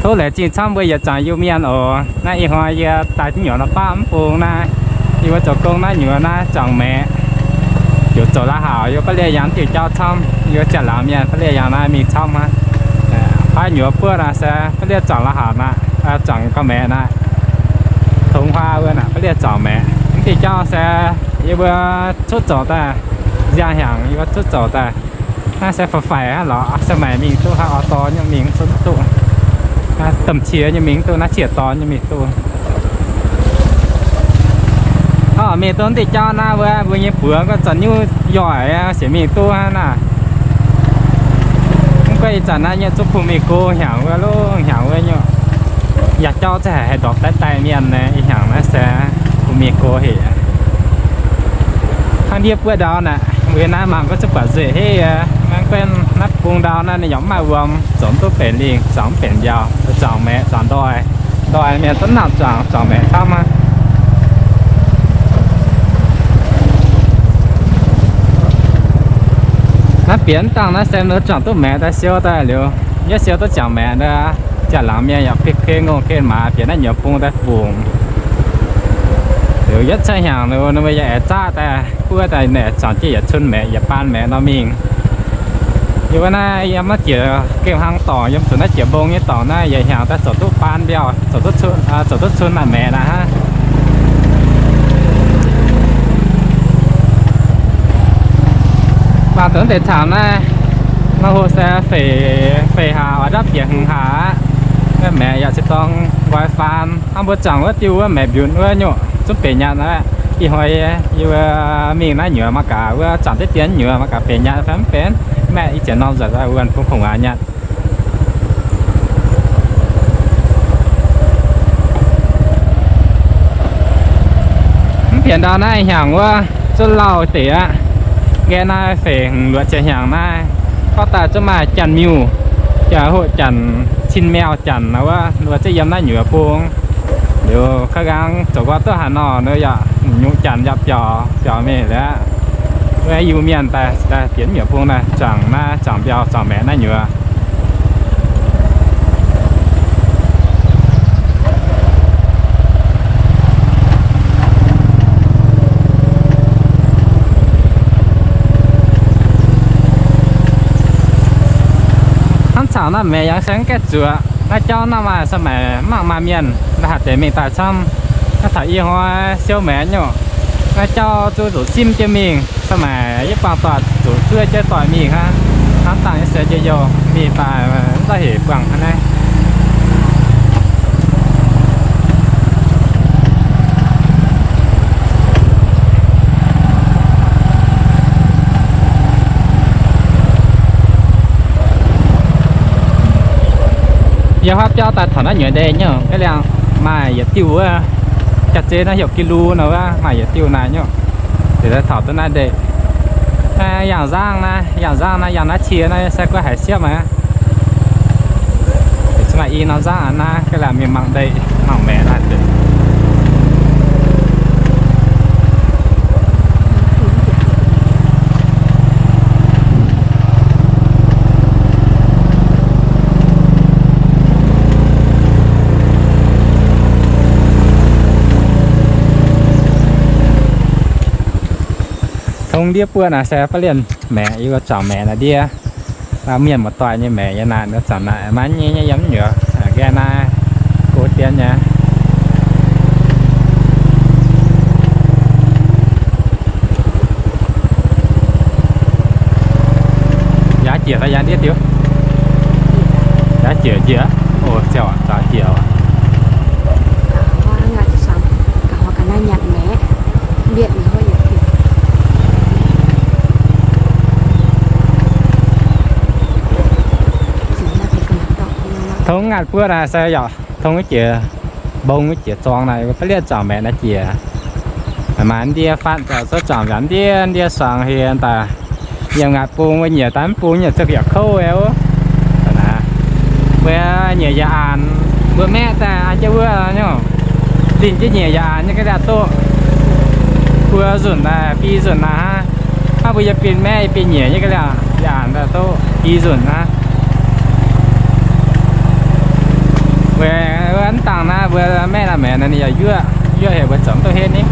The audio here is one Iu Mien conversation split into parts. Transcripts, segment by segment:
Tov laengz zingh camv mbuo yietc zuangx Iu-Mienh oc. Naaiv ih hnoi yie daaih nyuoz nor baav mv bung naaiv, yie mbuo zoux gong naaiv nyuoz naaiv zuangx maeqc. Ziouc zoux la'hauc yie mbuo ba'lieh yangh diuh jauv camv, yie mbuo Janx-Laangc mienh ba'lieh yangh naaiv mingh camv aqv. Huaav nyuoz buov naaiv se ba'lieh zuangx la'hauc naaiv, zuangx gauh maeqc naaiv. Tongx huaav wuov naaic ba'lieh zuangx maeqc. Mv diuh jauv se yie mbuo cuotv zoux daaih, nziang hnyangx yie mbuo cuotv zoux daaih. Naaiv se faix-faix aqv lorqc, se maaih mingh duqv, haaix orv dorh nyei mingh cuotv duqv. Domh qiex nyei mingh duqv, naaiv qiex dorh nyei mingh duqv. Orv, mingh duqv diuh jauv naaiv wuov, mbuo nyei buoz gorngv zanc nyuv yoic siec mingh duqv hnangv naaic. Mv gunv ih zanc naaiv nyei zuqc kuh mingh go hnyangx wuov, loh hnyangx wuov nyei. Yaac jauv za'gengh haih ndorpc daaih daaih mienh naaiv, ih hnyangx naaiv se kuh mingh go heic. Hnangv ndiev buov ndau naaic, mbuo naaiv mangc gorngv zuqc buatc nzueic heiv aqv. Maiv gunv naaiv bung ndau naaiv ninh yaac mv maaih wuom, zoux duqv benx lingh, zoux mv benx mbiauh, zuangx maeqc zuangx ndoih. Ndoih mienh zungv nangc zuangx, zuangx maeqc camv aqv. Naaiv bieqc dangh naaiv se mbuo zuangx duqv maeqc daaih siou daaih liuz, yietv siou duqv zuangx maeqc, Janx-Laangc mienh yaac kuei kuei ngongh ken maaz bieqc naaiv nyuoz bung daaih fungx. Liuz yietv cuotv hnyangx ninh mbuo yaac aengx zaqv daaih buov daaih naaic zuangx jienv yietc cun maeqc yietc baan maeqc nor mingh. Yie mbuo naaiv yiem naaiv jiex gemh hlang dorngc, yiem zuqc naaiv jiex mbong nyei dorngx naaiv yaac hnyangx daaih zoux duqv baan mbiauh, zoux duqv cun, zoux duqv cun naaic maeqc naaic hnangv. Mangc dongh deix camv naaiv, nor hlo se feix, feix hlaax oix ndapv bieqc hmz hlaax aqv. Maeqc yaac se dorng nqoi faan hnangv mbuo zuangx wuov diuh wuov maeqc mbiunc wuov nyungc zungv benx nyatc aqv. Ih hnoi yie mingh naaiv nyuoz mangc gaax, wuov zuangx deix dien nyuoz mangc gaax benx nyatc fai mv benx. Maeqc ih zanc norm nzuonx wuonh bun kungx aax nyatc. Mv pienx ndau naaiv hnyangx wuov zuqc lauh deix aqv. Nqaeqv naaiv feix hmz luoqc ziepc hnyangx naaiv, gorngv daaih zuqc maaih janx-miuh, janx-hoqc janx, cin-maengh janx wuov, ninh mbuo ziouc yiem naaiv nyuoz bung. Liuz ka'nqaang zoux nqoi duqv haaix nor, ninh yaac nyungc janx yaac biaux, biaux mingh liuz aqv. Wuov Iu-Mienh daaih, daaih bieqc nyuoz bung daaih zuangx naaiv, zuangx mbiauh, zuangx maeqc naaiv nyuoz. Hnangv caux naaiv maeqc yaac se mv gaengh zuoqc. Naaiv jauv naaiv maaih ສະໄໝ mangc maaih mienh, naaiv haaix deix mingh daaih camv. Naaiv taux ih hnoi siou maeqc nyungc, naaiv jauv zuqc zuqc simv jienv mingh. ສະໄໝ yie buangh doic zuqc zuov jienv doic mingh hnangv. Hnangv dangh nyei se jienv youh mingh daaih mv za'hec buangh hnangv naaiv. Yie huaav biauv daaih taux naaiv nyuoz ndeic nyungc, ga'liangh maaih yietc diuh wuov, jaax-zeiv naaiv heuc ກິໂລ nor wuov, maaih yietc diuh naaiv nyungc. Deix daaih taux duqv naaiv ndeic. Yangh nzangv naaiv, yangh nzangv naaiv, yangh naaiv cie naaiv se guaiv haiz siepv aqv. Cingx maaih i norm nzangv aqv naaiv, ga'liangh mingh mangc ndeic, mangc maeqc naaiv deix. Tong ndiev buoqv naaic se ba'lienh maeqc, yie zuangx maeqc naaic ndiev. Mienh muoz-doic nyei maeqc yie naaic, zuangx naaic maiv nyei, nyei yiem nyuoz, nqaeqv naaiv go dien nyei. Yaac jiex fai yaac ndiev diuh? Yaac jiex, jiex. O, ziouc, ziouc jiex. Tong ngaatc buoqv naaic se yaac tong jiex, mbong jiex zorng naaic, ba'lienh zuangx maeqc naaiv jiex. Maaih ndie fatv zuqc zuangx nzanc ndiev, ndiev suangx hien daaih. Yiem ngaatc bung mbuo nyiec daaih mv bung nyiec ziouc yaac kouv aqv. Mbuo nyiec yaac aanx, mbuo maeqv daaih an jienv wuov nyungc, linh jienv nyiec yaac aanx nyei ga'naaiv doqv. Buo nzunc daaih bi nzunc naaiv hnangv. Hnangv mbuo yie bin maeqv yie bin nyiec nyei ga'naaiv, yaac aanx daaih doqv bi nzunc hnangv. Mbuo maeqv naaiv maengx naaic ninh yaac yuoqv, yuoqv heuc mbuo zoux mv duqv henv ni.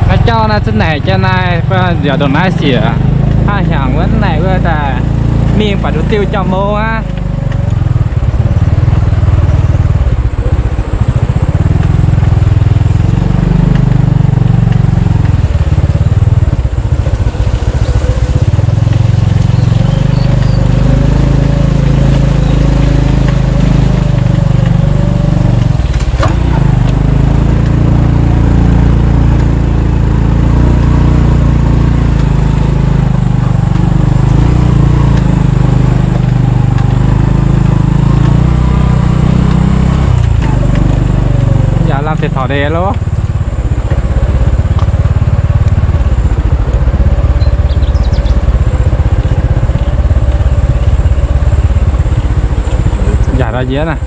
Naaiv jauv naaiv zunv naaic jaa naaiv, mbuo yaac ndongc naaiv siec, hnangv hnyangx wuov naaic wuov daaih mingh baac nduqc diuh jauv mong aqv. Yaac lamh taux taux ndeic loh. Yaac ndau njiec naaic.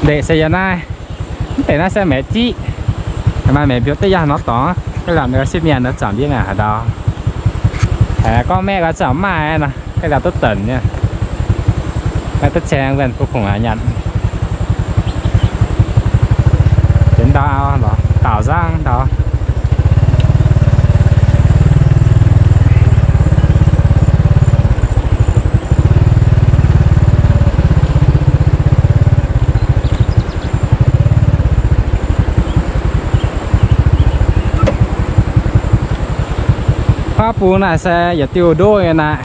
Ndeic se yiem naaiv. Mv deix naaiv se maengx ziqv. Maaih maengx mbiouh deix yangh nor dorngx, ga'lauh nor sipv mienh nor zaangc ndiev maengx haaix ndau. Gorngv maeqv gaax zaangc maaih nor, ga'lauh duqv deix nyei. Maaih duqv caeng wuonh bun kungx aqv nyanc. Deix ndau, daaux nzangv ndau. Huaav bung naaic se yietc diuh ndoqv nyei naaic,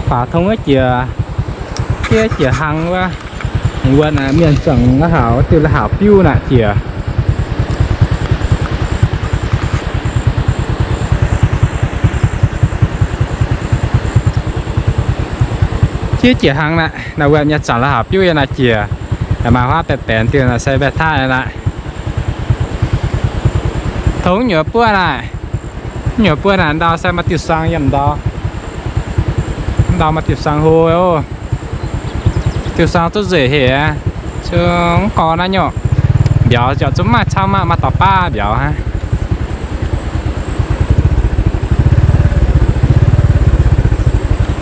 faaux tong wuov jiex, fiev jiex hlang wuov. Wuov naaic mienh zuangx la'haux, diuh la'haux biuv naaic jiex. Fiev jiex hlang naaic, naaic wuov nyei zuangx la'haux biuv yiem naaic jiex. Maaih huaav baeqc baeqc diuh naaic se mbaeqc taav naaic. Tongx nyuoz buov naaic, nyuoz buov naaic ndau se maaih diuh suang yiem ndau. Ndau maaih diuh suang hlo oc. Diuh suang duqv nzueic haic, zungv gorx naaiv nyungc. Mbiauz ziouc zungv maaih camv aqv, maaih dorh baav mbiauz aqv.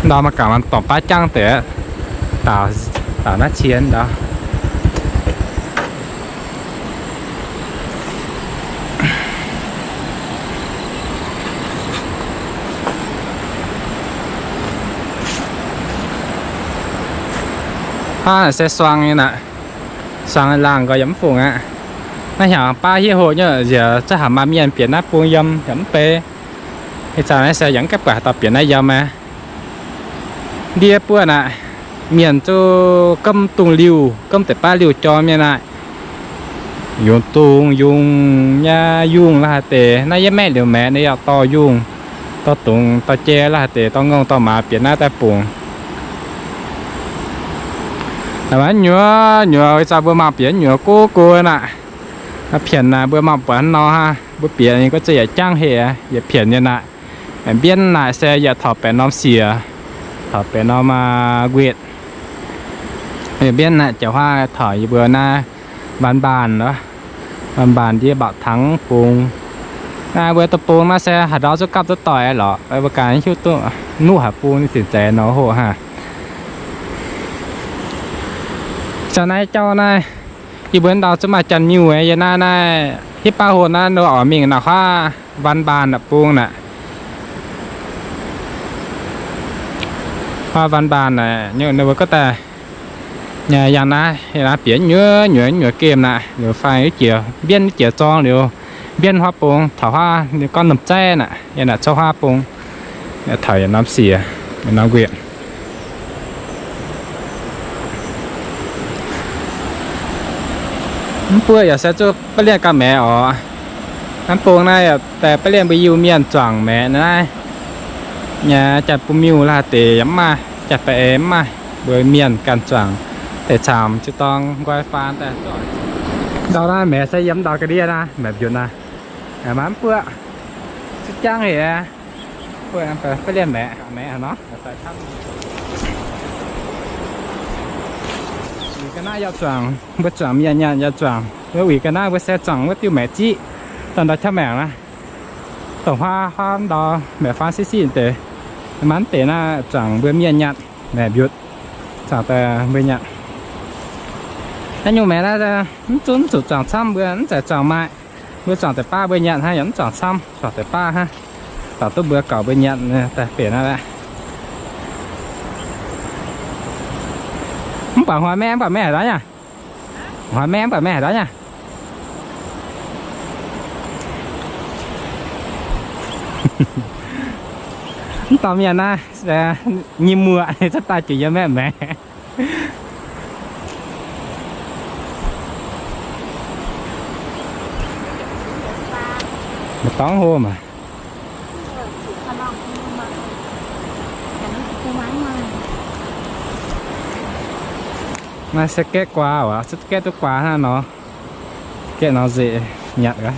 Ndau maaih gaax maaih dorh baav jangv deix, daaux naaiv cie ndau. Aav, se suang nyei naaic. Suang laangh nqoi yaac mv fungc aqv. Naaiv hnyangx baav hietv hoc nyei nziex zungv haaix maaih mienh bieqc naaiv bung yiem yaac mv bei. Ih zanc naaiv se yaac mv gaengh buatc haaix dauh bieqc naaiv yiem aqv. Ndiev buov naaic, mienh zuqc gomv dungz liuh, gomv deix baav liuh jorm nyei naaic. Yungz dungz yungz nyei yungh la'haaix deix, naaiv yie maeqv liuz maengx ninh yaac dorh yungh, dorh dungz dorh jai la'haaix deix, dorh ngongh dorh maaz bieqc naaiv daaih bungx. Naaiv nyuoz nyuoz ih zanc mbuo mangc bieqc nyuoz go go naaic. Pienx naaic mbuo mangc buatc nor hnangv, mbuo bieqc nyei gorngv zeiz yaac jangv heh, yietc pienx nyei naaic. Mbienv naaic se yaac taux baeqc norm siec, taux baeqc norm nquetv. Mbienv naaic jauv huaav taux yie mbuo naaiv บ้านบ้าน nor, บ้านบ้าน ndiev mbauc tangx bung. Naaiv mbuo deic-bung naaiv se haaix ndau zungv gapv duqv doic lorqc, mbuo ganh hiuv duqv nuqv haaix bung ninh zinh zeiz nor hoc hnangv. Zanc naaiv jauv naaiv, yie mbuo ndau zungv maaih Janx-Miuh yiem naaiv. Naaiv hitv baav hoc naaiv nor oix mingh naaic huaav บ้านบ้าน naaic bung naaic. Huaav บ้านบ้าน naaic, ninh mbuo gorngv daaih yangh naaiv, yangh naaiv bieqc nyuoz nyuoz nyuoz gemh naaic, liuz faanh jiex mbienv jiex zorng liuz, mbienv huaav bung taux huaav ninh gorngv Norm Zaiv naaic, yiem naaic coqv huaav bung, taux yietc norm siec, yietc norm nquetv. Mv buoqv yaac se zuqc ba'lienh gauh maengx oc. Naaiv bung naaiv yaac daaih ba'lienh mbuo Iu-Mienh zuangx maengx naaiv. Nyei Janx-Bung-Miuh la'haaix deix yaac mv maaih, Janx-Baeqc eix mv maaih, mbuo Mienh ganh zuangx deix camx ziouc dorng nqoi faan daaih zoih. Ndau naaiv maengx se yiem ndau ga'ndiev naaiv, maengx mbiunc naaiv. Mv buoqv, zuqc jangv haic. Buoqv, buoqv lienh maeqc, maeqc nor. Uix ga'naaiv yaac zuangx, mbuo zuangx mienh nyanc yaac zuangx. Mbuo uix ga'naaiv mbuo se zuangx wuov diuh maeqc ziqv, dongh ndau qaqv maengc naaiv. Dongh huaav, huaav ndau maeqc faanv siqv siqv deix. Maiv deix naaiv zuangx mbuo mienh nyanc, maeqc mbiutc, zuangx daaih mbuo nyanc. Naaiv nyungc maeqc naaiv mv zunv zuqc zuangx camv, mbuo mv zeiz zuangx maaih. Mbuo zuangx deix baav mbuo nyanc hnangv, yaac mv zuangx camv, zuangx deix baav hnangv. Zuangx duqv mbuo gauc mbuo nyanc daaih benx naaiv. Mv baac hnoi maengh, mv baac maengh haaix dauh nyei? Hnoi maengh, mv baac maengh haaix dauh nyei? Mv dorh mienh naaiv, nyei muoqc cuotv daaih jiex yiem maeqv maengx. Maiv dorngx hlo maah. Naaiv se gaeqv guaa oc, se gaeqv duqv guaa hnangv nor. Gaeqv nor nzengc nyatc gaax.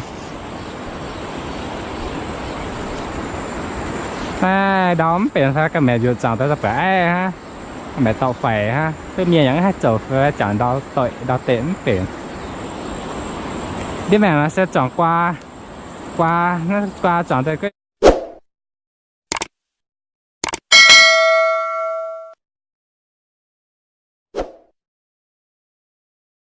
Naaiv ndau mv benx fai ga'maeqc mbiutc zuangx daaih buatc aiv hnangv, ga'maeqc dorh faix hnangv. Duqv mienh yaac mv haih zoux fai jangx ndau doic ndau deix mv benx. Ndiev maengc nor se zuangx guaa, guaa, guaa zuangx daaih